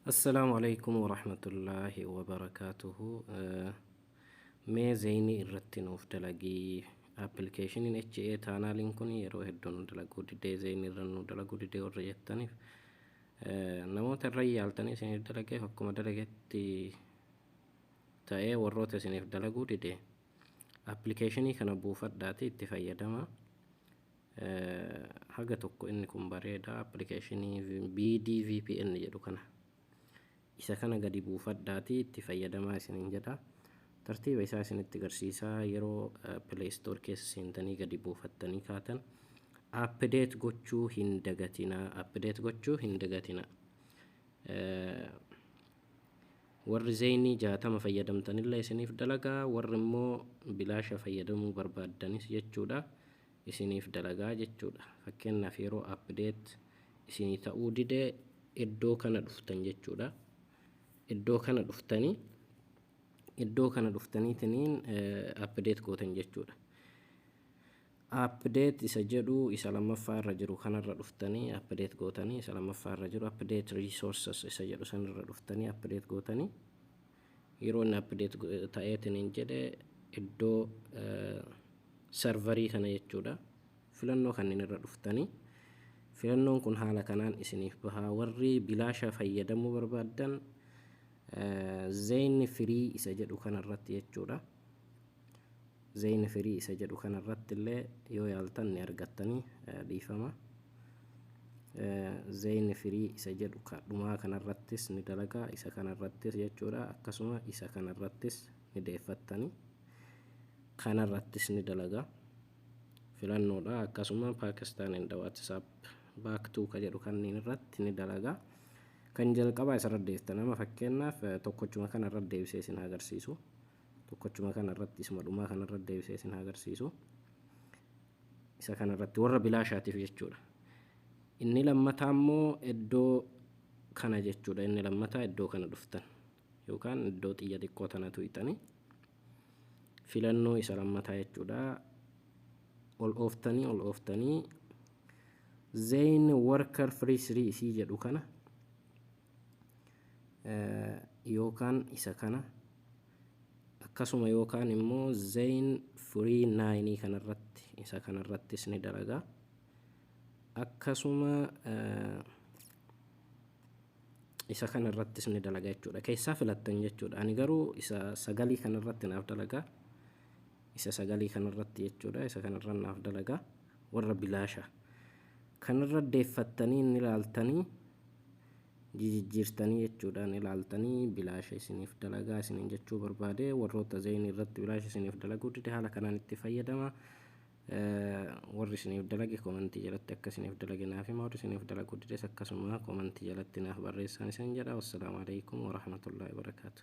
Assalaamu alaikum warahmatullaahi wabarakaatuhu. Mee Zain irratti nuuf dalagii, appilikeeshiniin HA tunneliin kun yeroo hedduu nu dalaguu didee, Zain irra nu dalaguu didee warra jettaniif, namoota irra yaaltanii isiniif dalageef, akkuma dalagetti ta'ee warroota isiniif dalaguu dide, appilikeeshinii kana buufadhaati itti fayyadama. Haga tokko inni kun bareeda. Appilikeeshinii BDVPN jedhu kana, isa kana gadi buufadhaati itti fayyadamaa isiniin jedha. Tartiiba isaa isinitti agarsiisaa. Yeroo Play Store keessa seentanii gadi buufattanii kaatan, update gochuu hin dagatinaa, update gochuu hin dagatinaa. Warri Zainii 60 fayyadamtanillee isiniif dalagaa, warri immoo bilaasha fayyadamuu barbaaddanis jechuudha, isiniif dalagaa jechuudha. Fakkeenyaaf, yeroo update isinii ta'uu dide, iddoo kana dhuftan jechuudha. Iddoo kana dhuftanii, iddoo kana dhuftaniitiniin update gootan jechuudha. Update isa jedhu isa lammaffaa irra jiru kanarra dhuftanii update gootanii, isa lammaffaa irra jiru, update resources isa jedhu sanirra dhuftanii update gootanii, yeroo inni update ta'eetiniin jedhe, iddoo serverii kana jechuudha, filannoo kanneen irra dhuftanii, filannoon kun haala kanaan isiniif bahaa. Warri bilaasha fayyadamuu barbaaddan, Zain Free isa jedhu kanarratti jechuudha. Zain Free isa jedhu kanarratti illee yoo yaaltan ni argattanii. Dhiifama, Zain Free isa jedhu dhumaa kanarrattis ni dalagaa, isa kanarrattis jechuudha. Akkasuma isa kanarrattis ni deeffattanii, kanarrattis ni dalagaa, filannoodha. Akkasuma Pakistan and WhatsApp back to ka jedhu kanneen irratti ni dalagaa. Kan jalqabaa isarra deeftan. Nama fakkeenyaaf tokkochuma kanarra deebisee isin agarsiisu, tokkochuma kanarratti, isuma dhumaa kanarra deebisee isin agarsiisu, isa kanarratti warra bilaashaatiif jechuudha. Inni lammataa immoo iddoo kana jechuudha. Inni lammataa iddoo kana dhuftan yookaan iddoo xiyya xiqqoo tana tuqxanii, filannoo isa lammataa jechuudha. Ol ooftanii, ol ooftanii, Zain Worker Free 3 isii jedhu kana yookaan isa kana, akkasuma yookaan immoo Zain Free 9 kanarratti, isa kanarrattis ni dalagaa. Akkasuma isa kanarrattis ni dalaga jechuudha. Keessaa filattan jechuudha. Ani garuu isa sagalii kanarratti naaf dalagaa, isa sagalii kanarratti jechuudha. Isa kanarra naaf dalagaa. Warra bilaasha kanarra deeffattanii ni ilaaltanii jijjiirtanii jechuudha. Ni ilaaltanii bilaasha isiniif dalagaa isiniin jechuu barbaade. Warroota Zainii irratti bilaasha isiniif dalaguu dide, haala kanaan itti fayyadama. Warri isiniif dalage commentii jalatti akka isiniif dalage naaf hima. Warri isiniif dalaguu dides akkasuma commentii jalatti naaf barreessaan isin jedha. Wassalaamu alaikum warahmatullaahi wabarakaatu.